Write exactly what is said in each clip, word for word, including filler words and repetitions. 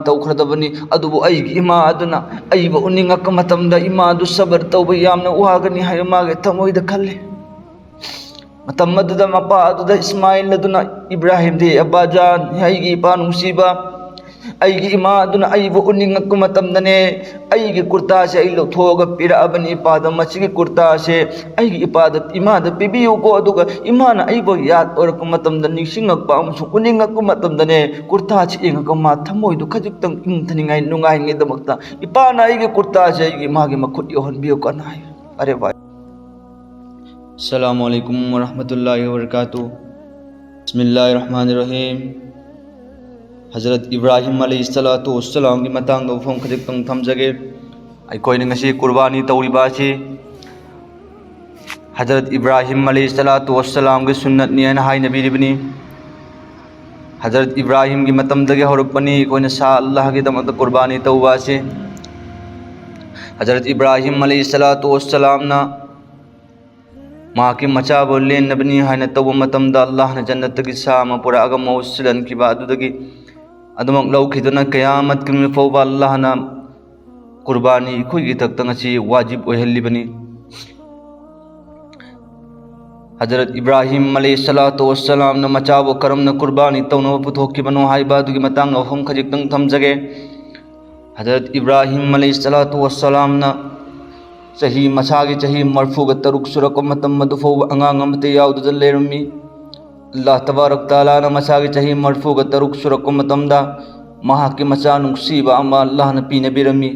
ꯇꯧꯈ꯭ꯔꯗꯕꯅꯤ꯫ ꯑꯗꯨꯕꯨ ꯑꯩꯒꯤ ꯏꯃꯥ ꯑꯗꯨꯅ ꯑꯩꯕꯨ ꯎꯅꯤꯡꯉꯛꯄ ꯃꯇꯝꯗ ꯏꯃꯥ ꯑꯗꯨ ꯁꯕꯔ ꯇꯧꯕ ꯌꯥꯝꯅ ꯋꯥꯒꯅꯤ ꯍꯥꯏꯕ ꯃꯥꯒꯤ ꯊꯃꯣꯏꯗ ꯈꯜꯂꯤ꯫ ꯃꯇꯝ ꯑꯗꯨꯗ ꯃꯄꯥ ꯑꯗꯨꯗ ꯏꯁꯃꯥꯏꯜ ꯑꯗꯨꯅ ꯏꯕ꯭ꯔꯥꯍꯤꯝꯗꯤ, "ꯑꯕꯥꯖꯥꯟ, ꯑꯩꯒꯤ ꯏꯄꯥ ꯅꯨꯡꯁꯤꯕ, ꯑꯩꯒꯤ ꯏꯃꯥ ꯑꯗꯨꯅ ꯑꯩꯕꯨ ꯎꯅꯤꯡꯉꯛꯄ ꯃꯇꯝꯗꯅꯦ, ꯑꯩꯒꯤ ꯀꯨꯔꯇꯥꯁꯦ ꯑꯩ ꯂꯧꯊꯣꯛꯑꯒ ꯄꯤꯔꯛꯑꯕꯅꯤ ꯏꯄꯥꯗ꯫ ꯃꯁꯤꯒꯤ ꯀꯨꯔꯇꯥꯁꯦ ꯑꯩꯒꯤ ꯏꯄꯥꯗ, ꯏꯃꯥꯗ ꯄꯤꯕꯤꯌꯨꯀꯣ, ꯑꯗꯨꯒ ꯏꯃꯥꯅ ꯑꯩꯕꯨ ꯌꯥꯗ ꯑꯣꯏꯔꯛꯄ ꯃꯇꯝꯗ, ꯅꯤꯡꯁꯤꯡꯉꯛꯄ ꯑꯃꯁꯨꯡ ꯎꯅꯤꯡꯉꯛꯄ ꯃꯇꯝꯗꯅꯦ, ꯀꯨꯔꯇꯥꯁꯤ ꯌꯦꯡꯉꯒ ꯃꯥ ꯊꯃꯣꯏꯗꯨ ꯈꯖꯤꯛꯇꯪ ꯏꯪꯊꯅꯤꯡꯉꯥꯏ, ꯅꯨꯡꯉꯥꯏꯅꯤꯡꯉꯥꯏꯗꯃꯛꯇ ꯏꯄꯥꯅ ꯑꯩꯒꯤ ꯀꯨꯔꯇꯥꯁꯦ ꯑꯩꯒꯤ ꯏꯃꯥꯒꯤ ꯃꯈꯨꯠ ꯌꯧꯍꯟꯕꯤꯌꯨ" ꯀꯅ ꯍꯥꯏ꯫ ꯑꯔꯦ ꯚꯥꯏ꯫ ꯑꯁꯂꯥꯃꯨ ꯑꯂꯩꯀꯨꯝ ꯋꯔꯍꯃꯇꯨꯜꯂꯥꯍꯤ ꯋꯕꯔꯀꯥꯇꯨ꯫ ꯕꯤꯁꯃꯤꯜꯂꯥꯍꯤꯔ ꯔꯍꯃꯥꯅꯤꯔ ꯔꯍꯤꯝ꯫ ꯍꯖꯔꯠ ꯏꯕ꯭ꯔꯥꯍꯤꯝ ꯑꯂꯩꯍꯤꯁꯁꯂꯥꯇꯨ ꯋꯁꯁꯂꯥꯝꯒꯤ ꯃꯇꯥꯡꯗ ꯋꯥꯐꯝ ꯈꯖꯤꯛꯇꯪ ꯊꯝꯖꯒꯦ꯫ ꯑꯩꯈꯣꯏꯅ ꯉꯁꯤ ꯀꯨꯔꯕꯥꯅꯤ ꯇꯧꯔꯤꯕ ꯑꯁꯤ ꯍꯖꯔꯠ ꯏꯕ꯭ꯔꯥꯍꯤꯝ ꯑꯂꯩꯍꯤꯁꯁꯂꯥꯇꯨ ꯋꯁꯁꯂꯥꯝꯒꯤ ꯁꯨꯟꯅꯠꯅꯤ ꯍꯥꯏꯅ ꯍꯥꯏꯅꯕꯤꯔꯤꯕꯅꯤ꯫ ꯍꯖꯔꯠ ꯏꯕ꯭ꯔꯥꯍꯤꯝꯒꯤ ꯃꯇꯝꯗꯒꯤ ꯍꯧꯔꯛꯄꯅꯤ ꯑꯩꯈꯣꯏꯅ ꯁꯥ ꯑꯜꯂꯥꯍꯒꯤꯗꯃꯛꯇ ꯀꯨꯔꯕꯥꯅꯤ ꯇꯧꯕ ꯑꯁꯤ꯫ ꯍꯖꯔꯠ ꯏꯕ꯭ꯔꯥꯍꯤꯝ ꯑꯂꯩꯍꯤꯁꯁꯂꯥꯇꯨ ꯋꯁꯁꯂꯥꯝꯅ ꯃꯍꯥꯛꯀꯤ ꯃꯆꯥꯕꯨ ꯂꯦꯟꯅꯕꯅꯤ ꯍꯥꯏꯅ ꯇꯧꯕ ꯃꯇꯝꯗ, ꯑꯜꯂꯥꯍꯅ ꯖꯟꯅꯠꯇꯒꯤ ꯁꯥ ꯑꯃ ꯄꯨꯔꯛꯑꯒ ꯃꯍꯨꯠ ꯁꯤꯜꯍꯟꯈꯤꯕ ꯑꯗꯨꯗꯒꯤ ꯑꯗꯨꯃꯛ ꯂꯧꯈꯤꯗꯨꯅ ꯀꯌꯥꯃꯠꯀꯤ ꯅꯨꯃꯤꯠ ꯐꯥꯎꯕ ꯑꯜꯂꯥꯍꯅ ꯀꯨꯔꯕꯥꯅꯤ ꯑꯩꯈꯣꯏꯒꯤ ꯏꯊꯛꯇ ꯉꯁꯤ ꯋꯥꯖꯤꯕ ꯑꯣꯏꯍꯜꯂꯤꯕꯅꯤ꯫ ꯍꯖꯔꯠ ꯏꯕ꯭ꯔꯥꯍꯤꯝ ꯑꯂꯩꯍꯤꯁꯁꯂꯥꯇꯨ ꯋꯁꯁꯂꯥꯝꯅ ꯃꯆꯥꯕꯨ ꯀꯔꯝꯅ ꯀꯨꯔꯕꯥꯅꯤ ꯇꯧꯅꯕ ꯄꯨꯊꯣꯛꯈꯤꯕꯅꯣ ꯍꯥꯏꯕ ꯑꯗꯨꯒꯤ ꯃꯇꯥꯡꯗ ꯋꯥꯐꯝ ꯈꯖꯤꯛꯇꯪ ꯊꯝꯖꯒꯦ꯫ ꯍꯖꯔꯠ ꯏꯕ꯭ꯔꯥꯍꯤꯝ ꯑꯂꯩꯍꯤꯁꯁꯂꯥꯇꯨ ꯋꯁꯁꯂꯥꯝꯅ ꯆꯍꯤ, ꯃꯁꯥꯒꯤ ꯆꯍꯤ ꯃꯔꯐꯨꯒ ꯇꯔꯨꯛ ꯁꯨꯔꯛꯄ ꯃꯇꯝ ꯑꯗꯨ ꯐꯥꯎꯕ ꯑꯉꯥꯡ ꯑꯃꯠꯇ ꯌꯥꯎꯗꯅ ꯂꯩꯔꯝꯃꯤ꯫ ꯑꯜꯂꯥꯍ ꯇꯕꯥꯔꯛ ꯇꯥꯂꯥꯅ ꯃꯁꯥꯒꯤ ꯆꯍꯤ ꯃꯔꯐꯨꯒ ꯇꯔꯨꯛ ꯁꯨꯔꯛꯄ ꯃꯇꯝꯗ ꯃꯍꯥꯛꯀꯤ ꯃꯆꯥ ꯅꯨꯡꯁꯤꯕ ꯑꯃ ꯑꯜꯂꯥꯍꯅ ꯄꯤꯅꯕꯤꯔꯝꯃꯤ꯫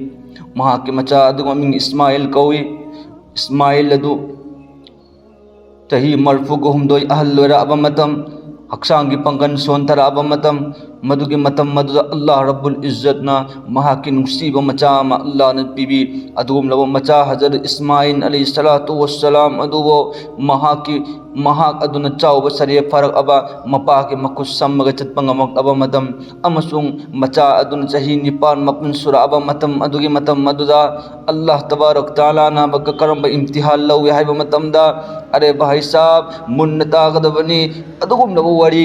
ꯃꯍꯥꯛꯀꯤ ꯃꯆꯥ ꯑꯗꯨꯒꯤ ꯃꯃꯤꯡ ꯏꯁꯃꯥꯏꯜ ꯀꯧꯏ꯫ ꯏꯁꯃꯥꯏꯜ ꯑꯗꯨ ꯆꯍꯤ ꯃꯔꯐꯨꯒ ꯍꯨꯝꯗꯣꯏ ꯑꯍꯜ ꯑꯣꯏꯔꯛꯑꯕ ꯃꯇꯝ, ꯍꯛꯆꯥꯡꯒꯤ ꯄꯥꯡꯒꯜ ꯁꯣꯟꯊꯔꯛꯑꯕ ꯃꯇꯝ, ꯃꯗꯨꯒꯤ ꯃꯇꯝ ꯑꯗꯨꯗ ꯑꯜꯂꯥꯍ ꯔꯕꯨꯜ ꯏꯖꯠꯅ ꯃꯍꯥꯛꯀꯤ ꯅꯨꯡꯁꯤꯕ ꯃꯆꯥ ꯑꯃ ꯑꯜꯂꯥꯍꯅ ꯄꯤꯕꯤ꯫ ꯑꯗꯨꯒꯨꯝꯂꯕ ꯃꯆꯥ ꯍꯖꯔꯠ ꯏꯁꯃꯥꯏꯜ ꯑꯂꯩꯍꯤꯁꯁꯂꯥꯇꯨ ꯋꯁꯁꯂꯥꯝ ꯑꯗꯨꯕꯨ ꯃꯍꯥꯛꯀꯤ, ꯃꯍꯥꯛ ꯑꯗꯨꯅ ꯆꯥꯎꯕ ꯁꯔꯦ ꯐꯥꯔꯛꯑꯕ, ꯃꯄꯥꯒꯤ ꯃꯈꯨꯠ ꯁꯝꯃꯒ ꯆꯠꯄ ꯉꯝꯃꯛꯂꯕ ꯃꯇꯝ, ꯑꯃꯁꯨꯡ ꯃꯆꯥ ꯑꯗꯨꯅ ꯆꯍꯤ ꯅꯤꯄꯥꯟ ꯃꯥꯄꯟ ꯁꯨꯔꯛꯑꯕ ꯃꯇꯝ, ꯑꯗꯨꯒꯤ ꯃꯇꯝ ꯑꯗꯨꯗ ꯑꯜꯂꯥꯍ ꯇꯕꯥꯔꯛ ꯇꯥꯂꯥꯅ ꯃꯛꯀ ꯀꯔꯝꯕ ꯏꯝꯇꯤꯍꯥꯟ ꯂꯧꯏ ꯍꯥꯏꯕ ꯃꯇꯝꯗ, ꯑꯔꯦ ꯚꯥꯏ ꯁꯥꯕ, ꯃꯨꯟꯅ ꯇꯥꯒꯗꯕꯅꯤ꯫ ꯑꯗꯨꯒꯨꯝꯂꯕ ꯋꯥꯔꯤ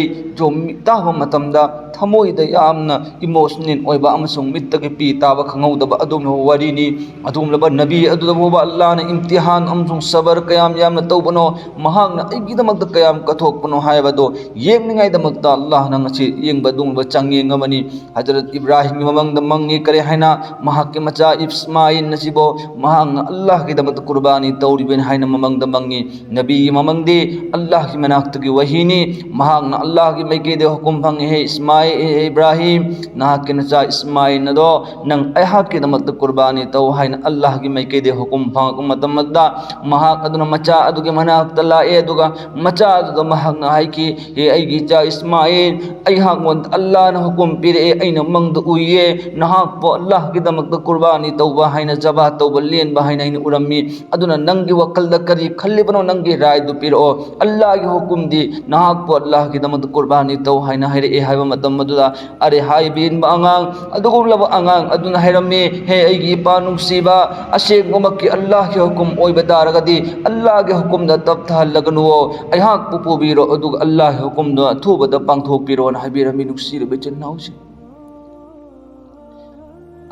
ꯇꯥꯕ ꯃꯇꯝꯗ ꯊꯃꯣꯏꯗ ꯌꯥꯝꯅ ꯏꯃꯣꯁꯅꯦꯜ ꯑꯣꯏꯕ ꯑꯃꯁꯨꯡ ꯃꯤꯠꯇꯒꯤ ꯄꯤ ꯇꯥꯕ ꯈꯪꯍꯧꯗꯕ ꯑꯗꯨꯒꯨꯝꯂꯕ ꯋꯥꯔꯤꯅꯤ꯫ ꯑꯗꯨꯒꯨꯝꯂꯕ ꯅꯕꯤ ꯑꯗꯨꯗ ꯐꯥꯎꯕ ꯑꯜꯂꯥꯍꯅ ꯏꯝꯇꯤꯍꯥꯟ ꯑꯃꯁꯨꯡ ꯁꯕꯔ ꯀꯌꯥꯝ ꯌꯥꯝꯅ ꯇꯧꯕꯅꯣ, ꯃꯍꯥꯛꯅ ꯑꯩꯒꯤꯗꯃꯛꯇ ꯀꯌꯥꯝ ꯀꯠꯊꯣꯛꯄꯅꯣ ꯍꯥꯏꯕꯗꯣ ꯌꯦꯡꯅꯤꯡꯉꯥꯏꯗꯃꯛꯇ ꯑꯜꯂꯥꯍꯅ ꯉꯁꯤ ꯌꯦꯡꯕ ꯑꯗꯨꯒꯨꯝꯂꯕ ꯆꯥꯡꯌꯦꯡ ꯑꯃꯅꯤ꯫ ꯍꯖꯔꯠ ꯏꯕ꯭ꯔꯥꯍꯤꯝꯒꯤ ꯃꯃꯪꯗ ꯃꯪꯉꯤ꯫ ꯀꯔꯤ ꯍꯥꯏꯅ? ꯃꯍꯥꯛꯀꯤ ꯃꯆꯥ ꯏꯁꯃꯥꯏꯜ ꯑꯁꯤꯕꯨ ꯃꯍꯥꯛꯅ ꯑꯜꯂꯥꯍꯒꯤꯗꯃꯛꯇ ꯀꯨꯔꯕꯥꯅꯤ ꯇꯧꯔꯤꯕꯅꯤ ꯍꯥꯏꯅ ꯃꯃꯪꯗ ꯃꯪꯉꯤ꯫ ꯅꯕꯤꯒꯤ ꯃꯃꯪꯗꯤ ꯑꯜꯂꯥꯍꯒꯤ ꯃꯅꯥꯛꯇꯒꯤ ꯋꯥꯍꯤꯅꯤ꯫ ꯃꯍꯥꯛꯅ ꯑꯜꯂꯥꯍꯒꯤ ꯃꯥꯏꯀꯩꯗ ꯍꯨꯀꯨꯝ ꯐꯪꯉꯤ, "ꯍꯦ ꯏꯁꯃꯥꯏꯜ, ꯍꯦ ꯏꯕ꯭ꯔꯥꯍꯤꯝ, ꯅꯍꯥꯛꯀꯤ ꯅꯆꯥ ꯏꯁꯃꯥꯏꯜ ꯑꯗꯣ ꯅꯪ ꯑꯩꯍꯥꯛꯀꯤꯗꯃꯛꯇ ꯀꯨꯔꯕꯥꯅꯤ ꯇꯧ" ꯍꯥꯏꯅ ꯑꯜꯂꯥꯍꯒꯤ ꯃꯥꯏꯀꯩꯗ ꯍꯨꯀꯨꯝ ꯐꯪꯉꯛꯄ ꯃꯇꯝ ꯑꯗꯨꯗ ꯃꯍꯥꯛ ꯑꯗꯨꯅ ꯃꯆꯥ ꯑꯗꯨꯒꯤ ꯃꯅꯥꯛꯇ ꯂꯥꯛꯑꯦ꯫ ꯑꯗꯨꯒ ꯃꯆꯥ ꯑꯗꯨꯗ ꯃꯍꯥꯛꯅ ꯍꯥꯏꯈꯤ, "ꯍꯦ ꯑꯩꯒꯤ ꯏꯆꯥ ꯏꯁꯃꯥꯏꯜ, ꯑꯩꯍꯥꯛꯉꯣꯟꯗ ꯑꯜꯂꯥꯍꯅ ꯍꯨꯀꯨꯝ ꯄꯤꯔꯛꯑꯦ, ꯑꯩꯅ ꯃꯪꯗ ꯎꯏꯌꯦ, ꯅꯍꯥꯛꯄꯨ ꯑꯜꯂꯥꯍꯒꯤꯗꯃꯛꯇ ꯀꯨꯔꯕꯥꯅꯤ ꯇꯧꯕ ꯍꯥꯏꯅ, ꯖꯕꯥ ꯇꯧꯕ, ꯂꯦꯟꯕ ꯍꯥꯏꯅ ꯑꯩꯅ ꯎꯔꯝꯃꯤ꯫ ꯑꯗꯨꯅ ꯅꯪꯒꯤ ꯋꯥꯈꯜꯗ ꯀꯔꯤ ꯈꯜꯂꯤꯕꯅꯣ? ꯅꯪꯒꯤ ꯔꯥꯏꯗꯨ ꯄꯤꯔꯛꯑꯣ꯫ ꯑꯜꯂꯥꯍꯒꯤ ꯍꯨꯀꯨꯝꯗꯤ ꯅꯍꯥꯛꯄꯨ ꯑꯜꯂꯥꯍꯒꯤꯗꯃꯛꯇ ꯀꯨꯔꯕꯥꯅꯤ ꯇꯧ ꯍꯥꯏꯅ ꯍꯥꯏꯔꯛꯑꯦ" ꯍꯥꯏꯕ ꯃꯇꯝ ꯑꯗꯨꯗ ꯑꯔꯦ ꯍꯥꯏꯕ ꯏꯟꯕ ꯑꯉꯥꯡ, ꯑꯗꯨꯒꯨꯝꯂꯕ ꯑꯉꯥꯡ ꯑꯗꯨꯅ ꯍꯥꯏꯔꯝꯃꯤ, "ꯍꯦ ꯑꯩꯒꯤ ꯏꯄꯥ ꯅꯨꯡꯁꯤꯕ, ꯑꯁꯦꯡꯕꯃꯛꯀꯤ ꯑꯜꯂꯥꯍꯒꯤ ꯍꯨꯀꯨꯝ ꯑꯣꯏꯕ ꯇꯥꯔꯒꯗꯤ ꯑꯜꯂꯥꯍꯒꯤ ꯍꯨꯀꯨꯝꯗ ꯇꯞꯊꯍꯜꯂꯒꯅꯨꯋꯣ, ꯑꯩꯍꯥꯛꯄꯨ ꯄꯨꯕꯤꯔꯣ, ꯑꯗꯨꯒ ꯑꯜꯂꯥꯍꯒꯤ ꯍꯨꯀꯨꯝꯗꯣ ꯑꯊꯨꯕꯗ ꯄꯥꯡꯊꯣꯛꯄꯤꯔꯣꯅ" ꯍꯥꯏꯕꯤꯔꯝꯃꯤ꯫ ꯅꯨꯡꯁꯤꯔꯕ ꯏꯆꯤꯟ ꯏꯅꯥꯎꯁꯤꯡ,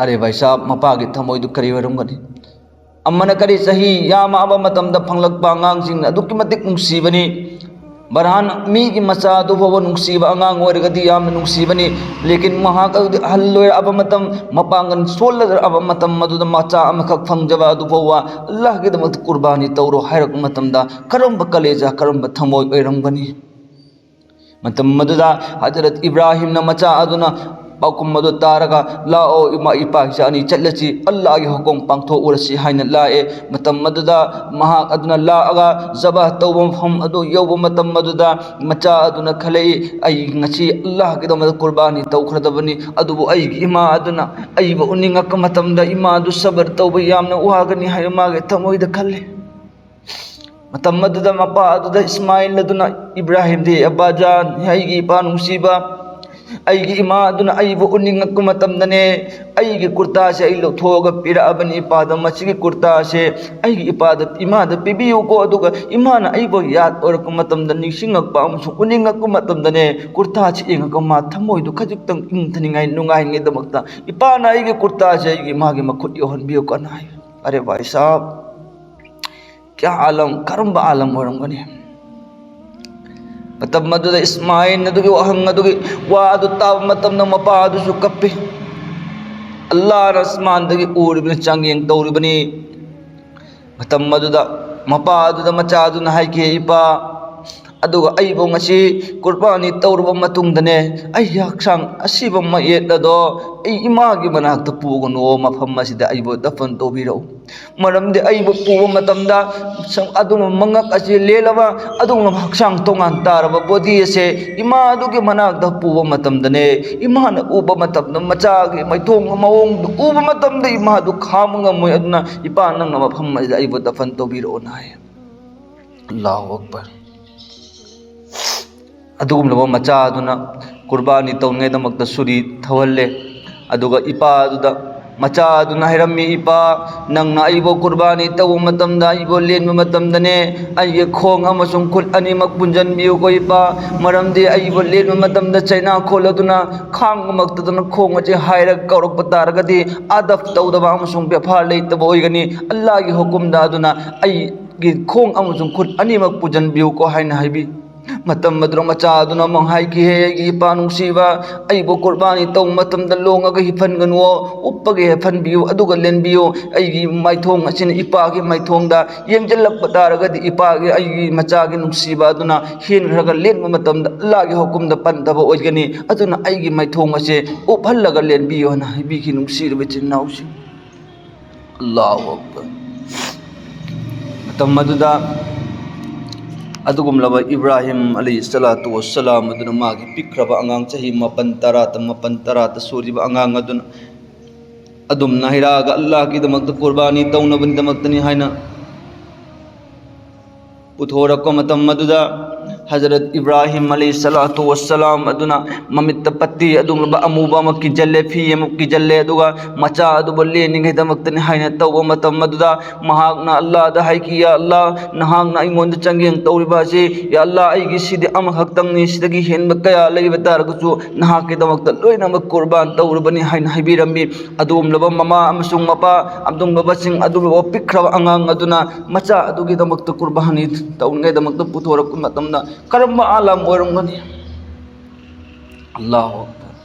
ꯑꯔꯦ ꯚꯥꯏ ꯁꯥꯕ, ꯃꯄꯥꯒꯤ ꯊꯃꯣꯏꯗꯨ ꯀꯔꯤ ꯑꯣꯏꯔꯝꯒꯅꯤ? ꯑꯃꯅ ꯀꯔꯤ, ꯆꯍꯤ ꯌꯥꯝꯃꯛꯑꯕ ꯃꯇꯝꯗ ꯐꯪꯂꯛꯄ ꯑꯉꯥꯡꯁꯤꯡꯅ ꯑꯗꯨꯛꯀꯤ ꯃꯇꯤꯛ ꯅꯨꯡꯁꯤꯕꯅꯤ꯫ ꯕꯔꯍꯥꯟ, ꯃꯤꯒꯤ ꯃꯆꯥ ꯑꯗꯨ ꯐꯥꯎꯕ ꯅꯨꯡꯁꯤꯕ ꯑꯉꯥꯡ ꯑꯣꯏꯔꯒꯗꯤ ꯌꯥꯝꯅ ꯅꯨꯡꯁꯤꯕꯅꯤ꯫ ꯂꯦꯀꯤꯟ ꯃꯍꯥꯛ ꯑꯗꯨꯗꯤ ꯑꯍꯜ ꯑꯣꯏꯔꯛꯑꯕ ꯃꯇꯝ, ꯃꯄꯥꯡꯒꯜ ꯁꯣꯜꯂꯛꯑꯕ ꯃꯇꯝ ꯑꯗꯨꯗ ꯃꯆꯥ ꯑꯃꯈꯛ ꯐꯪꯖꯕ ꯑꯗꯨ ꯐꯥꯎꯕ ꯑꯜꯂꯥꯍꯒꯤꯗꯃꯛꯇ ꯀꯨꯔꯕꯥꯅꯤ ꯇꯧꯔꯣ ꯍꯥꯏꯔꯛꯄ ꯃꯇꯝꯗ ꯀꯔꯝꯕ ꯀꯂꯦꯖꯥ, ꯀꯔꯝꯕ ꯊꯃꯣꯏ ꯑꯣꯏꯔꯝꯒꯅꯤ? ꯃꯇꯝ ꯑꯗꯨꯗ ꯍꯖꯔꯠ ꯏꯕ꯭ꯔꯥꯍꯤꯝꯅ ꯃꯆꯥ ꯑꯗꯨꯅ ꯄꯥꯎꯈꯨꯝ ꯑꯗꯨ ꯇꯥꯔꯒ, "ꯂꯥꯛꯑꯣ, ꯏꯃꯥ ꯏꯄꯥ ꯏꯆꯥ ꯑꯅꯤ, ꯆꯠꯂꯁꯤ, ꯑꯜꯂꯥꯍꯒꯤ ꯍꯨꯀꯨꯝ ꯄꯥꯡꯊꯣꯛꯎꯔꯁꯤ" ꯍꯥꯏꯅ ꯂꯥꯛꯑꯦ꯫ ꯃꯇꯝ ꯑꯗꯨꯗ ꯃꯍꯥꯛ ꯑꯗꯨꯅ ꯂꯥꯛꯑꯒ ꯖꯕꯥ ꯇꯧꯕ ꯃꯐꯝ ꯑꯗꯨ ꯌꯧꯕ ꯃꯇꯝ ꯑꯗꯨꯗ ꯃꯆꯥ ꯑꯗꯨꯅ ꯈꯜꯂꯛꯏ, "ꯑꯩ ꯉꯁꯤ ꯑꯜꯂꯥꯍꯒꯤꯗꯃꯛꯇ ꯀꯨꯔꯕꯥꯅꯤ ꯇꯧꯈ꯭ꯔꯗꯕꯅꯤ, ꯑꯗꯨꯕꯨ ꯑꯩꯒꯤ ꯏꯃꯥ ꯑꯗꯨꯅ ꯑꯩꯕꯨ ꯎꯅꯤꯡꯉꯛꯄ ꯃꯇꯝꯗ ꯏꯃꯥ ꯑꯗꯨ ꯁꯕꯔ ꯇꯧꯕ ꯌꯥꯝꯅ ꯋꯥꯒꯅꯤ" ꯍꯥꯏꯅ ꯃꯥꯒꯤ ꯊꯃꯣꯏꯗ ꯈꯜꯂꯤ꯫ ꯃꯇꯝ ꯑꯗꯨꯗ ꯃꯄꯥ ꯑꯗꯨꯗ ꯏꯁꯃꯥꯏꯜ ꯑꯗꯨꯅ ꯏꯕ꯭ꯔꯥꯍꯤꯝꯗꯤ, "ꯑꯕꯥꯖꯥꯟ, ꯑꯩꯒꯤ ꯏꯄꯥ ꯅꯨꯡꯁꯤꯕ, ꯑꯩꯒꯤ ꯏꯃꯥ ꯑꯗꯨꯅ ꯑꯩꯕꯨ ꯎꯅꯤꯡꯉꯛꯄ ꯃꯇꯝꯗꯅꯦ, ꯑꯩꯒꯤ ꯀꯨꯔꯇꯥꯁꯦ ꯑꯩ ꯂꯧꯊꯣꯛꯑꯒ ꯄꯤꯔꯛꯑꯕꯅꯤ ꯏꯄꯥꯗ꯫ "ꯃꯁꯤꯒꯤ ꯀꯨꯔꯇꯥꯁꯦ ꯑꯩꯒꯤ ꯏꯄꯥꯗ, ꯏꯃꯥꯗ ꯄꯤꯕꯤꯌꯨꯀꯣ, ꯑꯗꯨꯒ ꯏꯃꯥꯅ ꯑꯩꯕꯨ ꯌꯥꯗ ꯑꯣꯏꯔꯛꯄ ꯃꯇꯝꯗ, ꯅꯤꯡꯁꯤꯡꯉꯛꯄ ꯑꯃꯁꯨꯡ ꯎꯅꯤꯡꯉꯛꯄ ꯃꯇꯝꯗꯅꯦ, ꯀꯨꯔꯇꯥꯁꯦ ꯌꯦꯡꯉꯒ ꯃꯥ ꯊꯃꯣꯏꯗꯨ ꯈꯖꯤꯛꯇꯪ ꯏꯪꯊꯅꯤꯡꯉꯥꯏ, ꯅꯨꯡꯉꯥꯏꯅꯤꯡꯉꯥꯏꯗꯃꯛꯇ ꯏꯄꯥꯅ ꯑꯩꯒꯤ ꯀꯨꯔꯇꯥꯁꯦ ꯑꯩꯒꯤ ꯏꯃꯥꯒꯤ ꯃꯈꯨꯠ ꯌꯧꯍꯟꯕꯤꯌꯨꯀꯣꯅ" ꯍꯥꯏ꯫ ꯑꯔꯦ ꯚꯥꯏ ꯁꯥꯍꯕ, ꯀꯌꯥ ꯑꯥꯂꯝ, ꯀꯔꯝꯕ ꯑꯥꯂꯝ ꯑꯣꯏꯔꯝꯒꯅꯤ? ꯃꯇꯝ ꯑꯗꯨꯗ ꯏꯁꯃꯥꯏꯜ ꯑꯗꯨꯒꯤ ꯋꯥꯍꯪ ꯑꯗꯨꯒꯤ ꯋꯥ ꯑꯗꯨ ꯇꯥꯕ ꯃꯇꯝꯗ ꯃꯄꯥ ꯑꯗꯨꯁꯨ ꯀꯞꯄꯤ꯫ ꯑꯜꯂꯥꯍꯅ ꯑꯁꯃꯥꯟꯗꯒꯤ ꯎꯔꯤꯕꯅꯤ, ꯆꯥꯡꯌꯦꯡ ꯇꯧꯔꯤꯕꯅꯤ꯫ ꯃꯇꯝ ꯑꯗꯨꯗ ꯃꯄꯥ ꯑꯗꯨꯗ ꯃꯆꯥ ꯑꯗꯨꯅ ꯍꯥꯏꯈꯤ, "ꯏꯄꯥ, ꯑꯗꯨꯒ ꯑꯩꯕꯨ ꯉꯁꯤ ꯀꯨꯔꯕꯥꯅꯤ ꯇꯧꯔꯕ ꯃꯇꯨꯡꯗꯅꯦ, ꯑꯩꯒꯤ ꯍꯛꯆꯥꯡ ꯑꯁꯤꯕ ꯃꯌꯦꯠ ꯑꯗꯣ ꯑꯩ ꯏꯃꯥꯒꯤ ꯃꯅꯥꯛꯇ ꯄꯨꯒꯅꯨ, ꯃꯐꯝ ꯑꯁꯤꯗ ꯑꯩꯕꯨ ꯗꯐꯟ ꯇꯧꯕꯤꯔꯛꯎ꯫ ꯃꯔꯝꯗꯤ ꯑꯩꯕꯨ ꯄꯨꯕ ꯃꯇꯝꯗ ꯑꯗꯨꯒꯨꯝꯕ ꯃꯉꯛ ꯑꯁꯤ ꯂꯦꯜꯂꯕ, ꯑꯗꯨꯒꯨꯝꯕ ꯍꯛꯆꯥꯡ ꯇꯣꯉꯥꯟ ꯇꯥꯔꯕ ꯕꯣꯗꯤ ꯑꯁꯦ ꯏꯃꯥ ꯑꯗꯨꯒꯤ ꯃꯅꯥꯛꯇ ꯄꯨꯕ ꯃꯇꯝꯗꯅꯦ, ꯏꯃꯥꯅ ꯎꯕ ꯃꯇꯝꯗ, ꯃꯆꯥꯒꯤ ꯃꯥꯏꯊꯣꯡ ꯃꯑꯣꯡꯗꯨ ꯎꯕ ꯃꯇꯝꯗ ꯏꯃꯥꯗꯨ ꯈꯥꯡꯕ ꯉꯝꯃꯣꯏ꯫ ꯑꯗꯨꯅ ꯏꯄꯥ, ꯅꯪꯅ ꯃꯐꯝ ꯑꯁꯤꯗ ꯑꯩꯕꯨ ꯗꯐꯟ ꯇꯧꯕꯤꯔꯛꯑꯣꯅ" ꯍꯥꯏ꯫ ꯑꯜꯂꯥꯍꯨ ꯑꯛꯕꯔ꯫ ꯑꯗꯨꯒꯨꯝꯂꯕ ꯃꯆꯥ ꯑꯗꯨꯅ ꯀꯨꯔꯕꯥꯅꯤ ꯇꯧꯅꯉꯥꯏꯗꯃꯛꯇ ꯁꯨꯔꯤ ꯊꯧꯍꯜꯂꯦ꯫ ꯑꯗꯨꯒ ꯏꯄꯥ ꯑꯗꯨꯗ, ꯃꯆꯥ ꯑꯗꯨꯅ ꯍꯥꯏꯔꯝꯃꯤ, "ꯏꯄꯥ, ꯅꯪꯅ ꯑꯩꯕꯨ ꯀꯨꯔꯕꯥꯅꯤ ꯇꯧꯕ ꯃꯇꯝꯗ, ꯑꯩꯕꯨ ꯂꯦꯟꯕ ꯃꯇꯝꯗꯅꯦ, ꯑꯩꯒꯤ ꯈꯣꯡ ꯑꯃꯁꯨꯡ ꯈꯨꯠ ꯑꯅꯤꯃꯛ ꯄꯨꯟꯁꯤꯟꯕꯤꯌꯨꯀꯣ ꯏꯄꯥ, ꯃꯔꯝꯗꯤ ꯑꯩꯕꯨ ꯂꯦꯟꯕ ꯃꯇꯝꯗ ꯆꯩꯅꯥ ꯈꯣꯜ ꯑꯗꯨꯅ ꯈꯥꯡꯕꯃꯛꯇꯗꯅ ꯈꯣꯡ ꯑꯁꯤ ꯍꯥꯏꯔꯒ ꯀꯧꯔꯛꯄ ꯇꯥꯔꯒꯗꯤ ꯑꯗꯕ ꯇꯧꯗꯕ ꯑꯃꯁꯨꯡ ꯕꯦꯕꯥꯔ ꯂꯩꯇꯕ ꯑꯣꯏꯒꯅꯤ꯫ ꯑꯜꯂꯥꯍꯒꯤ ꯍꯨꯀꯨꯝꯗ ꯑꯗꯨꯅ ꯑꯩꯒꯤ ꯈꯣꯡ ꯑꯃꯁꯨꯡ ꯈꯨꯠ ꯑꯅꯤꯃꯛ ꯄꯨꯟꯁꯤꯟꯕꯤꯌꯨꯀꯣ" ꯍꯥꯏꯅ ꯍꯥꯏꯕꯤ꯫ ꯃꯇꯝ ꯑꯗꯨꯗ ꯃꯆꯥ ꯑꯗꯨꯅ ꯑꯃꯨꯛ ꯍꯥꯏꯈꯤ, "ꯍꯦ ꯑꯩꯒꯤ ꯏꯄꯥ ꯅꯨꯡꯁꯤꯕ, ꯑꯩꯕꯨ ꯀꯨꯔꯕꯥꯅꯤ ꯇꯧꯕ ꯃꯇꯝꯗ ꯂꯣꯡꯉꯒ ꯍꯤꯞꯍꯟꯒꯅꯨꯋꯣ, ꯎꯞꯄꯒ ꯍꯤꯞꯍꯟꯕꯤꯌꯨ, ꯑꯗꯨꯒ ꯂꯦꯟꯕꯤꯌꯨ꯫ ꯑꯩꯒꯤ ꯃꯥꯏꯊꯣꯡ ꯑꯁꯤꯅ ꯏꯄꯥꯒꯤ ꯃꯥꯏꯊꯣꯡꯗ ꯌꯦꯡꯁꯤꯜꯂꯛꯄ ꯇꯥꯔꯒꯗꯤ ꯏꯄꯥꯒꯤ, ꯑꯩꯒꯤ ꯃꯆꯥꯒꯤ ꯅꯨꯡꯁꯤꯕ ꯑꯗꯨꯅ ꯍꯦꯟꯈ꯭ꯔꯒ ꯂꯦꯟꯕ ꯃꯇꯝꯗ ꯑꯜꯂꯥꯍꯒꯤ ꯍꯨꯀꯨꯝꯗ ꯄꯟꯗꯕ ꯑꯣꯏꯒꯅꯤ꯫ ꯑꯗꯨꯅ ꯑꯩꯒꯤ ꯃꯥꯏꯊꯣꯡ ꯑꯁꯦ ꯎꯞꯍꯜꯂꯒ ꯂꯦꯟꯕꯤꯌꯨ" ꯍꯥꯏꯅ ꯍꯥꯏꯕꯤꯈꯤ, ꯅꯨꯡꯁꯤꯔꯕ ꯏꯆꯤꯟ ꯏꯅꯥꯎꯁꯤꯡ꯫ ꯑꯜꯂꯥꯍꯨ ꯑꯛꯕꯔ꯫ ꯃꯇꯝ ꯑꯗꯨꯗ ꯑꯗꯨꯒꯨꯝꯂꯕ ꯏꯕ꯭ꯔꯥꯍꯤꯝ ꯑꯂꯩꯍꯤ ꯁꯂꯥꯇꯨ ꯋꯁꯁꯂꯥꯝ ꯑꯗꯨꯅ ꯃꯥꯒꯤ ꯄꯤꯛꯈ꯭ꯔꯕ ꯑꯉꯥꯡ, ꯆꯍꯤ ꯃꯥꯄꯟ ꯇꯔꯥꯇ, ꯃꯥꯄꯟ ꯇꯔꯥꯇ ꯁꯨꯔꯤꯕ ꯑꯉꯥꯡ ꯑꯗꯨꯅ ꯑꯗꯨꯝꯅ ꯍꯩꯔꯛꯑꯒ ꯑꯜꯂꯥꯍꯒꯤꯗꯃꯛꯇ ꯀꯨꯔꯕꯥꯅꯤ ꯇꯧꯅꯕꯒꯤꯗꯃꯛꯇꯅꯤ ꯍꯥꯏꯅ ꯄꯨꯊꯣꯔꯛꯄ ꯃꯇꯝ ꯑꯗꯨꯗ ꯍꯖꯔꯠ ꯏꯕ꯭ꯔꯥꯍꯤꯝ ꯑꯂꯩꯍꯤ ꯁꯂꯥꯇꯨ ꯋꯁꯁꯂꯥꯝ ꯑꯗꯨꯅ ꯃꯃꯤꯠꯇ ꯄꯠꯇꯤ ꯑꯗꯨꯒꯨꯝꯂꯕ ꯑꯃꯨꯕ ꯑꯃ ꯀꯤꯖꯜꯂꯦ, ꯐꯤ ꯑꯃ ꯀꯤꯖꯜꯂꯦ, ꯑꯗꯨꯒ ꯃꯆꯥ ꯑꯗꯨꯕꯨ ꯂꯦꯟꯅꯤꯡꯉꯥꯏꯗꯃꯛꯇꯅꯤ ꯍꯥꯏꯅ ꯇꯧꯕ ꯃꯇꯝ ꯑꯗꯨꯗ ꯃꯍꯥꯛꯅ ꯑꯜꯂꯥꯗ ꯍꯥꯏꯈꯤ, "ꯌꯥ ꯑꯜꯂꯥ, ꯅꯍꯥꯛꯅ ꯑꯩꯉꯣꯟꯗ ꯆꯥꯡꯌꯦꯡ ꯇꯧꯔꯤꯕ ꯑꯁꯤ, ꯌꯥ ꯑꯜꯂꯥ, ꯑꯩꯒꯤ ꯁꯤꯗꯤ ꯑꯃꯈꯛꯇꯪꯅꯤ, ꯁꯤꯗꯒꯤ ꯍꯦꯟꯕ ꯀꯌꯥ ꯂꯩꯕ ꯇꯥꯔꯒꯁꯨ ꯅꯍꯥꯛꯀꯤꯗꯃꯛꯇ ꯂꯣꯏꯅꯃꯛ ꯀꯨꯔꯕꯥꯟ ꯇꯧꯔꯕꯅꯤ" ꯍꯥꯏꯅ ꯍꯥꯏꯕꯤꯔꯝꯃꯤ꯫ ꯑꯗꯨꯒꯨꯝꯂꯕ ꯃꯃꯥ ꯑꯃꯁꯨꯡ ꯃꯄꯥ, ꯑꯗꯨꯒꯨꯝꯂꯕꯁꯤꯡ, ꯑꯗꯨꯒꯨꯝꯂꯕ ꯄꯤꯛꯈ꯭ꯔꯕ ꯑꯉꯥꯡ ꯑꯗꯨꯅ ꯃꯆꯥ ꯑꯗꯨꯒꯤꯗꯃꯛꯇ ꯀꯨꯔꯕꯥꯅꯤ ꯇꯧꯅꯤꯡꯉꯥꯏꯗꯃꯛꯇ ꯄꯨꯊꯣꯔꯛꯄ ꯃꯇꯝꯗ ꯀꯔꯝꯕ ꯑꯥꯂꯝ ꯑꯣꯏꯔꯝꯒꯅꯤ? ꯑꯜꯂꯥꯍꯨ ꯑꯛꯕꯔ꯫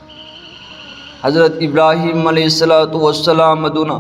ꯍꯖꯔꯠ ꯏꯕ꯭ꯔꯥꯍꯤꯝ ꯑꯂꯩꯍꯤ ꯁꯂꯥꯇꯨ ꯋꯁꯁꯂꯥꯝ ꯑꯗꯨꯅ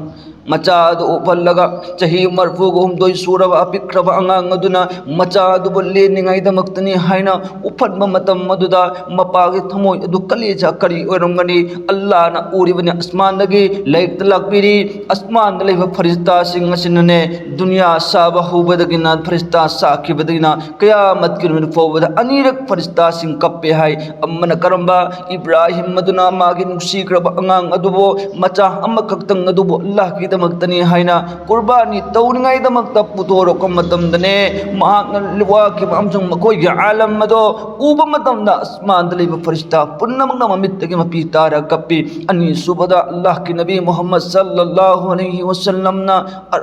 ꯃꯆꯥ ꯑꯗꯨ ꯎꯞꯍꯜꯂꯒ, ꯆꯍꯤ ꯃꯔꯤꯐꯨꯒ ꯍꯨꯝꯗꯣꯏ ꯁꯨꯔꯕ ꯑꯄꯤꯛꯈ꯭ꯔꯕ ꯑꯉꯥꯡ ꯑꯗꯨꯅ ꯃꯆꯥ ꯑꯗꯨꯕꯨ ꯂꯦꯟꯅꯤꯡꯉꯥꯏꯗꯃꯛꯇꯅꯤ ꯍꯥꯏꯅ ꯎꯞꯍꯟꯕ ꯃꯇꯝ ꯑꯗꯨꯗ, ꯃꯄꯥꯒꯤ ꯊꯃꯣꯏ ꯑꯗꯨ, ꯀꯂꯦꯖꯥ ꯀꯔꯤ ꯑꯣꯏꯔꯝꯒꯅꯤ? ꯑꯜꯂꯥꯅ ꯎꯔꯤꯕꯅꯤ, ꯑꯁꯃꯥꯟꯗꯒꯤ ꯂꯥꯏꯔꯤꯛꯇ ꯂꯥꯛꯄꯤꯔꯤ, ꯑꯁꯃꯥꯟꯗ ꯂꯩꯕ ꯐꯔꯤꯁꯇꯥꯁꯤꯡ ꯑꯁꯤꯅꯅꯦ, ꯗꯨꯅꯤꯌꯥ ꯁꯥꯕ ꯍꯧꯕꯗꯒꯤꯅ, ꯐꯔꯤꯁꯇꯥ ꯁꯥꯈꯤꯕꯗꯒꯤꯅ ꯀꯌꯥꯃꯠꯀꯤ ꯅꯨꯃꯤꯠ ꯐꯥꯎꯕꯗ ꯑꯅꯤꯔꯛ ꯐꯔꯤꯁꯇꯥꯁꯤꯡ ꯀꯞꯄꯦ ꯍꯥꯏ꯫ ꯑꯃꯅ ꯀꯔꯝꯕ? ꯏꯕ꯭ꯔꯥꯍꯤꯝ ꯑꯗꯨꯅ ꯃꯥꯒꯤ ꯅꯨꯡꯁꯤꯈ꯭ꯔꯕ ꯑꯉꯥꯡ ꯑꯗꯨꯕꯨ, ꯃꯆꯥ ꯑꯃꯈꯛꯇꯪ ꯑꯗꯨꯕꯨ ꯑꯜꯂꯥꯍꯒꯤꯗꯃꯛꯇꯅꯤ ꯍꯥꯏꯅ ꯀꯨꯔꯕꯥꯅꯤ ꯇꯧꯅꯤꯡꯉꯥꯏꯗꯃꯛꯇ ꯄꯨꯊꯣꯔꯛꯄ ꯃꯇꯝꯗꯅꯦ, ꯃꯍꯥꯛꯅ ꯋꯥꯈꯤꯕ ꯑꯃꯁꯨꯡ ꯃꯈꯣꯏꯒꯤ ꯑꯥꯂꯝ ꯑꯗꯣ ꯎꯕ ꯃꯇꯝꯗ, ꯑꯁꯃꯥꯟꯗ ꯂꯩꯕ ꯐꯔꯤꯁꯇꯥ ꯄꯨꯝꯅꯃꯛꯅ ꯃꯃꯤꯠꯇꯒꯤ ꯃꯄꯤ ꯇꯥꯔ ꯀꯞꯄꯤ꯫ ꯑꯅꯤꯁꯨꯕꯗ, ꯑꯜꯂꯥꯍꯒꯤ ꯅꯕꯤ ꯃꯨꯍꯝꯃꯗ ꯁꯜꯂꯜꯂꯥꯍꯨ ꯑꯂꯩꯍꯤ ꯋꯁꯜꯂꯝꯅ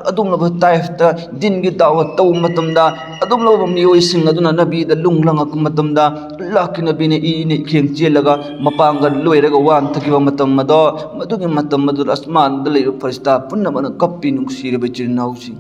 ꯑꯗꯨꯒꯨꯝꯂꯕ ꯇꯥꯏꯐꯇ ꯗꯤꯟꯒꯤ ꯗꯥꯋꯠ ꯇꯧꯕ ꯃꯇꯝꯗ, ꯑꯗꯨꯒꯨꯝꯂꯕ ꯃꯤꯑꯣꯏꯁꯤꯡ ꯑꯗꯨꯅ ꯅꯕꯤꯗ ꯂꯨꯡ ꯂꯪꯉꯛꯄ ꯃꯇꯝꯗ, ꯑꯜꯂꯥꯍꯒꯤ ꯅꯕꯤꯅ ꯏꯅ ꯏꯈꯦꯡ ꯆꯦꯜꯂꯒ ꯃꯄꯥꯡꯒꯜ ꯂꯣꯏꯔꯒ ꯋꯥꯟꯊꯈꯤꯕ ꯃꯇꯝ ꯑꯗꯣ, ꯃꯗꯨꯒꯤ ꯃꯇꯝ ꯑꯗꯨꯗ ꯑꯁꯃꯥꯟꯗ ꯂꯩꯕ ꯐꯔꯤꯁꯇꯥ ꯄꯨꯝꯅꯃꯛꯅ ꯀꯞꯄꯤ, ꯅꯨꯡꯁꯤꯔꯕ ꯏꯆꯤꯜ ꯏꯅꯥꯎꯁꯤꯡ꯫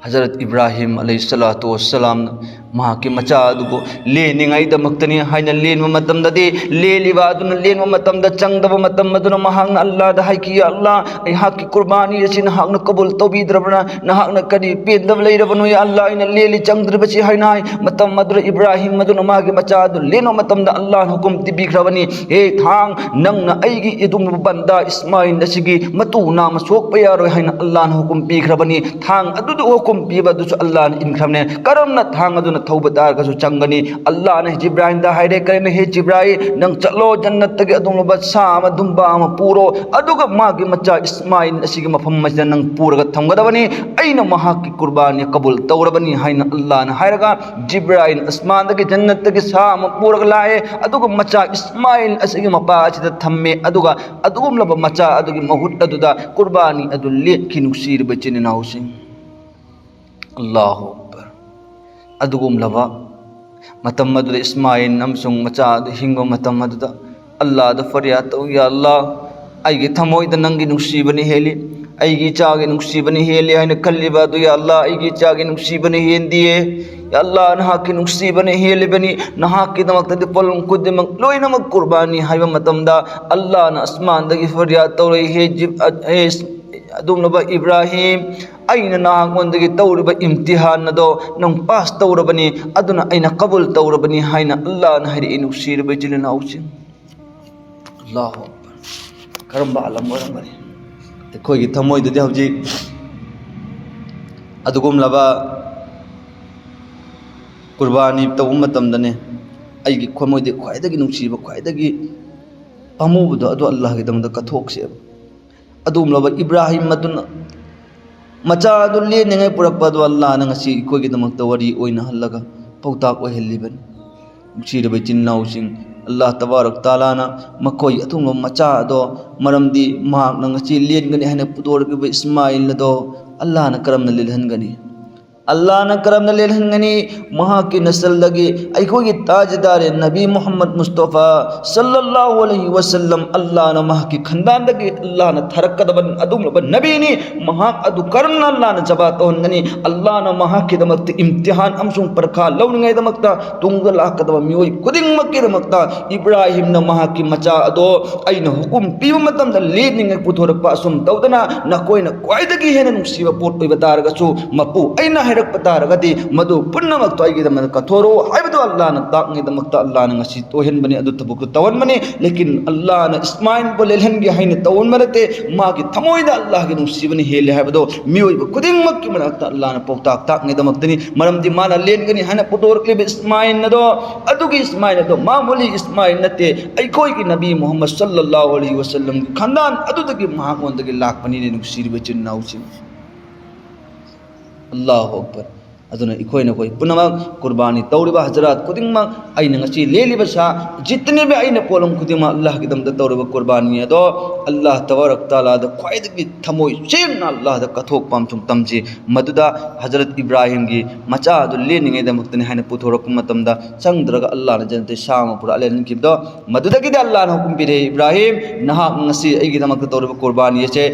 ꯍꯖꯔꯠ ꯏꯕ꯭ꯔꯥꯍꯤꯝ ꯑꯂꯩꯍꯤ ꯁꯂꯥꯇꯨ ꯋꯁꯁꯂꯥꯝꯅ ꯃꯍꯥꯛꯀꯤ ꯃꯆꯥ ꯑꯗꯨꯕꯨ ꯂꯦꯟꯅꯤꯡꯉꯥꯏꯗꯃꯛꯇꯅꯤ ꯍꯥꯏꯅ ꯂꯦꯟꯕ ꯃꯇꯝꯗꯗꯤ, ꯂꯦꯜꯂꯤꯕ ꯑꯗꯨꯅ ꯂꯦꯟꯕ ꯃꯇꯝꯗ ꯆꯪꯗꯕ ꯃꯇꯝ ꯑꯗꯨꯅ ꯃꯍꯥꯛꯅ ꯑꯜꯂꯥꯗ ꯍꯥꯏꯈꯤ, "ꯌꯥ ꯑꯜꯂꯥ, ꯑꯩꯍꯥꯛꯀꯤ ꯀꯨꯔꯕꯥꯅꯤ ꯑꯁꯤ ꯅꯍꯥꯛꯅ ꯀꯕꯨꯜ ꯇꯧꯕꯤꯗ꯭ꯔꯕ꯭ꯔꯥ? ꯅꯍꯥꯛꯅ ꯀꯔꯤ ꯄꯦꯟꯗꯕ ꯂꯩꯔꯕꯅꯣ, ꯌꯥ ꯑꯜꯂꯥ, ꯑꯩꯅ ꯂꯦꯜꯂꯤ ꯆꯪꯗ꯭ꯔꯤꯕꯁꯤ?" ꯍꯥꯏꯅ ꯍꯥꯏ꯫ ꯃꯇꯝ ꯑꯗꯨꯗ ꯏꯕ꯭ꯔꯥꯍꯤꯝ ꯑꯗꯨꯅ ꯃꯥꯒꯤ ꯃꯆꯥ ꯑꯗꯨ ꯂꯦꯟꯕ ꯃꯇꯝꯗ ꯑꯜꯂꯥꯅ ꯍꯨꯀꯨꯝ ꯄꯤꯕꯤꯈ꯭ꯔꯕꯅꯤ, "ꯍꯦ ꯊꯥꯡ, ꯅꯪꯅ ꯑꯩꯒꯤ ꯑꯗꯨꯒꯨꯝꯂꯕ ꯕꯟꯗꯥ ꯏꯁꯃꯥꯏꯜ ꯑꯁꯤꯒꯤ ꯃꯇꯨ ꯅꯥꯝꯃ ꯁꯣꯛꯄ ꯌꯥꯔꯣꯏ" ꯍꯥꯏꯅ ꯑꯜꯂꯥꯅ ꯍꯨꯀꯨꯝ ꯄꯤꯈ꯭ꯔꯕꯅꯤ꯫ ꯊꯥꯡ ꯑꯗꯨꯗ ꯍꯨꯀꯨꯝ ꯄꯤꯕ ꯑꯗꯨꯁꯨ ꯑꯜꯂꯥꯅ ꯏꯟꯈ꯭ꯔꯕꯅꯦ꯫ ꯀꯔꯝꯅ ꯊꯥꯡ ꯑꯗꯨꯅ ꯊꯧꯕ ꯇꯥꯔꯒꯁꯨ ꯆꯪꯒꯅꯤ꯫ ꯑꯜꯂꯥꯍꯅ ꯖꯤꯕ꯭ꯔꯥꯏꯜꯗ ꯍꯥꯏꯔꯦ, ꯀꯔꯤꯅꯣ, "ꯍꯦ ꯖꯤꯕ꯭ꯔꯥꯏꯜ, ꯅꯪ ꯆꯠꯂꯣ, ꯖꯟꯅꯠꯇꯒꯤ ꯑꯗꯨꯒꯨꯝꯂꯕ ꯁꯥ ꯑꯃ, ꯗꯨꯝꯕ ꯑꯃ ꯄꯨꯔꯣ, ꯑꯗꯨꯒ ꯃꯥꯒꯤ ꯃꯆꯥ ꯏꯁꯃꯥꯏꯜ ꯑꯁꯤꯒꯤ ꯃꯐꯝ ꯑꯁꯤꯗ ꯅꯪ ꯄꯨꯔꯒ ꯊꯝꯒꯗꯕꯅꯤ꯫ ꯑꯩꯅ ꯃꯍꯥꯛꯀꯤ ꯀꯨꯔꯕꯥꯅꯤ ꯀꯕꯨꯜ ꯇꯧꯔꯕꯅꯤ" ꯍꯥꯏꯅ ꯑꯜꯂꯥꯍꯅ ꯍꯥꯏꯔꯒ, ꯖꯤꯕ꯭ꯔꯥꯏꯜ ꯑꯁꯃꯥꯟꯗꯒꯤ ꯖꯟꯅꯠꯇꯒꯤ ꯁꯥ ꯑꯃ ꯄꯨꯔꯒ ꯂꯥꯛꯑꯦ, ꯑꯗꯨꯒ ꯃꯆꯥ ꯏꯁꯃꯥꯏꯜ ꯑꯁꯤꯒꯤ ꯃꯄꯥ ꯑꯁꯤꯗ ꯊꯝꯃꯦ, ꯑꯗꯨꯒ ꯑꯗꯨꯒꯨꯝꯂꯕ ꯃꯆꯥ ꯑꯗꯨꯒꯤ ꯃꯍꯨꯠ ꯑꯗꯨꯗ ꯀꯨꯔꯕꯥꯅꯤ ꯑꯗꯨ ꯂꯦꯞꯈꯤ, ꯅꯨꯡꯁꯤꯔꯕ ꯏꯆꯤꯟ ꯏꯅꯥꯎꯁꯤꯡ꯫ ꯑꯜꯂꯥꯍꯨ ꯑꯛꯕꯔ꯫ ꯑꯗꯨꯒꯨꯝꯂꯕ ꯃꯇꯝ ꯑꯗꯨꯗ ꯏꯁꯃꯥꯏꯜ ꯑꯃꯁꯨꯡ ꯃꯆꯥ ꯑꯗꯨ ꯍꯤꯡꯕ ꯃꯇꯝ ꯑꯗꯨꯗ ꯑꯜꯂꯥꯍꯗ ꯐꯔꯤꯌꯥꯗ ꯇꯧ, "ꯌꯥ ꯑꯜꯂꯥꯍ, ꯑꯩꯒꯤ ꯊꯃꯣꯏꯗ ꯅꯪꯒꯤ ꯅꯨꯡꯁꯤꯕꯅ ꯍꯦꯜꯂꯤ, ꯑꯩꯒꯤ ꯏꯆꯥꯒꯤ ꯅꯨꯡꯁꯤꯕꯅ ꯍꯦꯜꯂꯤ ꯍꯥꯏꯅ ꯈꯜꯂꯤꯕ ꯑꯗꯨ, ꯌꯥ ꯑꯜꯂꯥꯍ, ꯑꯩꯒꯤ ꯏꯆꯥꯒꯤ ꯅꯨꯡꯁꯤꯕꯅ ꯍꯦꯟꯗꯤꯌꯦ꯫ ꯌꯥ ꯑꯜꯂꯥꯍ, ꯅꯍꯥꯛꯀꯤ ꯅꯨꯡꯁꯤꯕꯅ ꯍꯦꯜꯂꯤꯕꯅꯤ, ꯅꯍꯥꯛꯀꯤꯗꯃꯛꯇꯗꯤ ꯄꯣꯠꯂꯨꯝ ꯈꯨꯗꯤꯡꯃꯛ ꯂꯣꯏꯅꯃꯛ ꯀꯨꯔꯕꯥꯅꯤ" ꯍꯥꯏꯕ ꯃꯇꯝꯗ, ꯑꯜꯂꯥꯍꯅ ꯑꯁꯃꯥꯟꯗꯒꯤ ꯐꯔꯤꯌꯥꯗ ꯇꯧꯔꯛꯏ, "ꯍꯦ ꯖꯤꯕ-, ꯍꯦ ꯑꯗꯨꯒꯨꯝꯂꯕ ꯏꯕ꯭ꯔꯥꯍꯤꯝ, ꯑꯩꯅ ꯅꯍꯥꯛꯉꯣꯟꯗꯒꯤ ꯇꯧꯔꯤꯕ ꯏꯝꯇꯤꯍꯥꯟ ꯑꯗꯣ ꯅꯪ ꯄꯥꯁ ꯇꯧꯔꯕꯅꯤ, ꯑꯗꯨꯅ ꯑꯩꯅ ꯀꯕꯨꯜ ꯇꯧꯔꯕꯅꯤ" ꯍꯥꯏꯅ ꯑꯜꯂꯥꯍꯅ ꯍꯥꯏꯔꯛꯏ, ꯅꯨꯡꯁꯤꯔꯕ ꯏꯆꯤꯜ ꯏꯅꯥꯎꯁꯤꯡ꯫ ꯑꯜꯂꯥꯍꯨ ꯑꯛꯕꯔ꯫ ꯀꯔꯝꯕ ꯑꯥꯂꯝ ꯑꯣꯏꯔꯝꯒꯅꯤ? ꯑꯩꯈꯣꯏꯒꯤ ꯊꯃꯣꯏꯗꯗꯤ ꯍꯧꯖꯤꯛ ꯑꯗꯨꯒꯨꯝꯂꯕ ꯀꯨꯔꯕꯥꯅꯤ ꯇꯧꯕ ꯃꯇꯝꯗꯅꯦ, ꯑꯩꯒꯤ ꯊꯃꯣꯏꯗ ꯈ꯭ꯋꯥꯏꯗꯒꯤ ꯅꯨꯡꯁꯤꯕ, ꯈ꯭ꯋꯥꯏꯗꯒꯤ ꯄꯥꯝꯃꯨꯕꯗꯣ ꯑꯗꯨ ꯑꯜꯂꯥꯍꯒꯤꯗꯃꯛꯇ ꯀꯠꯊꯣꯛꯁꯦꯕ꯫ ꯑꯗꯨꯒꯨꯝꯂꯕ ꯏꯕ꯭ꯔꯥꯍꯤꯝ ꯑꯗꯨꯅ ꯃꯆꯥ ꯑꯗꯨ ꯂꯦꯟꯅꯤꯡꯉꯥꯏ ꯄꯨꯔꯛꯄ ꯑꯗꯨ ꯑꯜꯂꯥꯍꯅ ꯉꯁꯤ ꯑꯩꯈꯣꯏꯒꯤꯗꯃꯛꯇ ꯋꯥꯔꯤ ꯑꯣꯏꯅꯍꯜꯂꯒ ꯄꯥꯎꯇꯥꯛ ꯑꯣꯏꯍꯜꯂꯤꯕꯅꯤ꯫ ꯅꯨꯡꯁꯤꯔꯕ ꯏꯆꯤꯟ ꯏꯅꯥꯎꯁꯤꯡ, ꯑꯜꯂꯥꯍ ꯇꯕꯥꯔꯛ ꯇꯥꯂꯥꯅ ꯃꯈꯣꯏ ꯑꯊꯨꯡꯕ ꯃꯆꯥ ꯑꯗꯣ, ꯃꯔꯝꯗꯤ ꯃꯍꯥꯛꯅ ꯉꯁꯤ ꯂꯦꯟꯒꯅꯤ ꯍꯥꯏꯅ ꯄꯨꯊꯣꯔꯛꯂꯤꯕ ꯏꯁꯃꯥꯏꯜ ꯑꯗꯣ ꯑꯜꯂꯥꯍꯅ ꯀꯔꯝꯅ ꯂꯦꯜꯍꯟꯒꯅꯤ? ꯑꯜꯂꯥꯍꯅ ꯀꯔꯝꯅ ꯂꯦꯜꯍꯟꯒꯅꯤ? ꯃꯍꯥꯛꯀꯤ ꯅꯁꯜꯗꯒꯤ ꯑꯩꯈꯣꯏꯒꯤ ꯇꯥꯖꯗꯥꯔꯦ ꯅꯕꯤ ꯃꯨꯍꯝꯃꯗ ꯃꯨꯁꯇꯐꯥ ꯁꯜꯂꯜꯂꯥꯍꯨ ꯑꯂꯩꯍꯤ ꯋꯁꯜꯂꯝ, ꯑꯜꯂꯥꯍꯅ ꯃꯍꯥꯛꯀꯤ ꯈꯟꯗꯥꯟꯗꯒꯤ ꯑꯜꯂꯥꯍꯅ ꯊꯥꯔꯛꯀꯗꯕ ꯑꯗꯨꯒꯨꯝꯂꯕ ꯅꯕꯤꯅꯤ꯫ ꯃꯍꯥꯛ ꯑꯗꯨ ꯀꯔꯝꯅ ꯑꯜꯂꯥꯍꯅ ꯖꯕꯥ ꯇꯧꯍꯟꯒꯅꯤ? ꯑꯜꯂꯥꯍꯅ ꯃꯍꯥꯛꯀꯤꯗꯃꯛꯇ ꯏꯝꯇꯤꯍꯥꯟ ꯑꯃꯁꯨꯡ ꯄꯔꯈꯥ ꯂꯧꯅꯤꯡꯉꯥꯏꯗꯃꯛꯇ ꯇꯨꯡꯗ ꯂꯥꯛꯀꯗꯕ ꯃꯤꯑꯣꯏ ꯈꯨꯗꯤꯡꯃꯛꯀꯤꯗꯃꯛꯇ ꯏꯕ꯭ꯔꯥꯍꯤꯝꯅ ꯃꯍꯥꯛꯀꯤ ꯃꯆꯥ ꯑꯗꯣ ꯑꯩꯅ ꯍꯨꯀꯨꯝ ꯄꯤꯕ ꯃꯇꯝꯗ ꯂꯦꯟꯅꯤꯡꯉꯥꯏ ꯄꯨꯊꯣꯔꯛꯄ ꯑꯁꯨꯝ ꯇꯧꯗꯅ ꯅꯈꯣꯏꯅ ꯈ꯭ꯋꯥꯏꯗꯒꯤ ꯍꯦꯟꯅ ꯅꯨꯡꯁꯤꯕ ꯄꯣꯠ ꯑꯣꯏꯕ ꯇꯥꯔꯒꯁꯨ, ꯃꯄꯨ ꯑꯩꯅ ꯍꯥꯏꯔꯛꯄ ꯇꯥꯔꯒꯗꯤ ꯃꯗꯨ ꯄꯨꯝꯅꯃꯛꯇꯣ ꯑꯩꯒꯤꯗꯃꯛꯇ ꯀꯠꯊꯣꯔꯛꯎ ꯍꯥꯏꯕꯗꯣ ꯑꯜꯂꯥꯍꯅ ꯇꯥꯛꯉꯩꯗꯃꯛꯇ ꯑꯜꯂꯥꯍꯅ ꯉꯁꯤ ꯑꯣꯏꯍꯟꯕꯅꯤ, ꯑꯗꯨ ꯊꯕꯛꯇꯨ ꯇꯧꯍꯟꯕꯅꯤ꯫ ꯂꯦꯀꯤꯟ ꯑꯜꯂꯥꯍꯅ ꯏꯁꯃꯥꯏꯜꯕꯨ ꯂꯦꯜꯍꯟꯒꯦ ꯍꯥꯏꯅ ꯇꯧꯍꯟꯕ ꯅꯠꯇꯦ, ꯃꯥꯒꯤ ꯊꯃꯣꯏꯗ ꯑꯜꯂꯥꯍꯒꯤ ꯅꯨꯡꯁꯤꯕꯅ ꯍꯦꯜꯂꯦ ꯍꯥꯏꯕꯗꯣ ꯃꯤꯑꯣꯏꯕ ꯈꯨꯗꯤꯡꯃꯛꯀꯤ ꯃꯅꯥꯛꯇ ꯑꯜꯂꯥꯍꯅ ꯄꯥꯎꯇꯥꯛ ꯇꯥꯛꯅꯤꯡꯉꯥꯏꯗꯃꯛꯇꯅꯤ꯫ ꯃꯔꯝꯗꯤ ꯃꯥꯅ ꯂꯦꯟꯒꯅꯤ ꯍꯥꯏꯅ ꯄꯨꯊꯣꯔꯛꯂꯤꯕ ꯏꯁꯃꯥꯏꯜ ꯑꯗꯣ, ꯑꯗꯨꯒꯤ ꯏꯁꯃꯥꯏꯜ ꯑꯗꯣ ꯃꯥꯃꯨꯂꯤ ꯏꯁꯃꯥꯏꯜ ꯅꯠꯇꯦ, ꯑꯩꯈꯣꯏꯒꯤ ꯅꯕꯤ ꯃꯨꯍꯝꯃꯗ ꯁꯜꯂꯜꯂꯥꯍꯨ ꯑꯂꯩꯍꯤ ꯋꯁꯜꯂꯝꯒꯤ ꯈꯥꯟꯗꯥꯟ ꯑꯗꯨꯗꯒꯤ ꯃꯍꯥꯛꯉꯣꯟꯗꯒꯤ ꯂꯥꯛꯄꯅꯤꯅꯦ, ꯅꯨꯡꯁꯤꯔꯤꯕ ꯏꯆꯤꯟ ꯏꯅꯥꯎꯁꯤꯡ꯫ ꯑꯜꯂꯥꯍꯨ ꯑꯛꯕꯔ꯫ ꯑꯗꯨꯅ ꯑꯩꯈꯣꯏꯅ ꯑꯩꯈꯣꯏ ꯄꯨꯝꯅꯃꯛ ꯀꯨꯔꯕꯥꯅꯤ ꯇꯧꯔꯤꯕ ꯍꯖꯔꯥꯠ ꯈꯨꯗꯤꯡꯃꯛ, ꯑꯩꯅ ꯉꯁꯤ ꯂꯦꯜꯂꯤꯕ ꯁꯥ, ꯖꯤꯠꯅꯤꯕ ꯑꯩꯅ ꯄꯣꯠꯂꯝ ꯈꯨꯗꯤꯡꯃꯛ ꯑꯜꯂꯥꯍꯒꯤꯗꯃꯛꯇ ꯇꯧꯔꯤꯕ ꯀꯨꯔꯕꯥꯅꯤ ꯑꯗꯣ ꯑꯜꯂꯥꯍ ꯇꯕꯥꯔꯛ ꯇꯥꯂꯥꯗ ꯈ꯭ꯋꯥꯏꯗꯒꯤ ꯊꯃꯣꯏ ꯁꯦꯡꯅ ꯑꯜꯂꯥꯍꯗ ꯀꯠꯊꯣꯛꯄ ꯑꯃꯁꯨꯡ ꯇꯝꯁꯤ꯫ ꯃꯗꯨꯗ ꯍꯖꯔꯠ ꯏꯕ꯭ꯔꯥꯍꯤꯝꯒꯤ ꯃꯆꯥ ꯑꯗꯨ ꯂꯦꯟꯅꯤꯡꯉꯥꯏꯗꯃꯛꯇꯅꯤ ꯍꯥꯏꯅ ꯄꯨꯊꯣꯔꯛꯄ ꯃꯇꯝꯗ ꯆꯪꯗ꯭ꯔꯒ ꯑꯜꯂꯥꯍꯅ ꯖꯟꯅꯠꯇ ꯁꯥ ꯑꯃ ꯄꯨꯔꯛꯑ ꯂꯦꯟꯍꯟꯈꯤꯕꯗꯣ, ꯃꯗꯨꯗꯒꯤꯗꯤ ꯑꯜꯂꯥꯍꯅ ꯍꯨꯀꯨꯝ ꯄꯤꯔꯛꯑꯦ, "ꯏꯕ꯭ꯔꯥꯍꯤꯝ, ꯅꯍꯥꯛ ꯉꯁꯤ ꯑꯩꯒꯤꯗꯃꯛꯇ ꯇꯧꯔꯤꯕ ꯀꯨꯔꯕꯥꯅꯤ ꯑꯁꯦ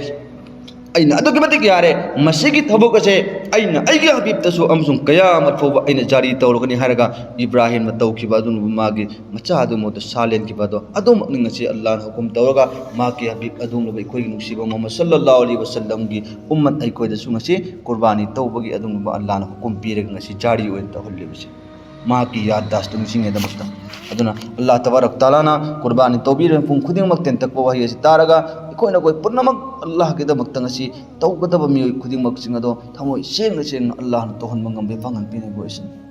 ꯑꯩꯅ ꯑꯗꯨꯛꯀꯤ ꯃꯇꯤꯛ ꯌꯥꯔꯦ꯫ ꯃꯁꯤꯒꯤ ꯊꯕꯛ ꯑꯁꯦ ꯑꯩꯅ ꯑꯩꯒꯤ ꯍꯕꯤꯕꯇꯁꯨ ꯑꯃꯁꯨꯡ ꯀꯌꯥꯃꯠ ꯐꯥꯎꯕ ꯑꯩꯅ ꯖꯥꯔꯤ ꯇꯧꯔꯒꯅꯤ" ꯍꯥꯏꯔꯒ ꯏꯕ꯭ꯔꯥꯍꯤꯝꯅ ꯇꯧꯈꯤꯕ ꯑꯗꯨꯒꯨꯝꯕ ꯃꯥꯒꯤ ꯃꯆꯥ ꯑꯗꯨ ꯃꯉꯣꯟꯗ ꯁꯥ ꯂꯦꯟꯈꯤꯕ ꯑꯗꯣ ꯑꯗꯨꯃꯛꯅꯤ ꯉꯁꯤ ꯑꯜꯂꯥꯍꯅ ꯍꯨꯀꯨꯝ ꯇꯧꯔꯒ ꯃꯍꯥꯛꯀꯤ ꯍꯕꯤꯕ ꯑꯗꯨꯒꯨꯝꯂꯕ ꯑꯩꯈꯣꯏꯒꯤ ꯅꯨꯡꯁꯤꯕ ꯃꯨꯍꯝꯃꯗ ꯁꯜꯂꯜꯂꯥꯍꯨ ꯑꯂꯩꯍꯤ ꯋꯁꯜꯂꯝꯒꯤ ꯎꯝꯃꯠ ꯑꯩꯈꯣꯏꯗꯁꯨ ꯉꯁꯤ ꯀꯨꯔꯕꯥꯅꯤ ꯇꯧꯕꯒꯤ ꯑꯗꯨꯒꯨꯝꯕ ꯑꯜꯂꯥꯍꯅ ꯍꯨꯀꯨꯝ ꯄꯤꯔꯒ ꯉꯁꯤ ꯖꯥꯔꯤ ꯑꯣꯏꯅ ꯇꯧꯍꯜꯂꯤꯕꯁꯦ꯫ ꯃꯍꯥꯛꯀꯤ ꯌꯥꯗꯗꯥꯁꯇꯨ ꯅꯤꯡꯁꯤꯡꯉꯦꯗꯃꯛꯇ꯫ ꯑꯗꯨꯅ ꯑꯜꯂꯥꯍ ꯇꯕꯥꯔꯛ ꯇꯥꯂꯥꯅ ꯀꯨꯔꯕꯥꯅꯤ ꯇꯧꯕꯤꯔꯤꯕ ꯃꯤꯄꯨꯝ ꯈꯨꯗꯤꯡꯃꯛ ꯇꯦꯟꯇꯛꯄ ꯋꯥꯍꯩ ꯑꯁꯤ ꯇꯥꯔꯒ ꯑꯩꯈꯣꯏꯅ ꯑꯩꯈꯣꯏ ꯄꯨꯝꯅꯃꯛ ꯑꯜꯂꯥꯍꯒꯤꯗꯃꯛꯇ ꯉꯁꯤ ꯇꯧꯒꯗꯕ ꯃꯤꯑꯣꯏ ꯈꯨꯗꯤꯡꯃꯛꯁꯤꯡ ꯑꯗꯣ ꯊꯃꯣꯏ ꯁꯦꯡꯅ ꯁꯦꯡꯅ ꯑꯜꯂꯥꯍꯅ ꯇꯧꯍꯟꯕ ꯉꯝꯕ ꯄꯥꯡꯒꯜ ꯄꯤꯅꯕ ꯑꯣꯏꯁꯅꯨ꯫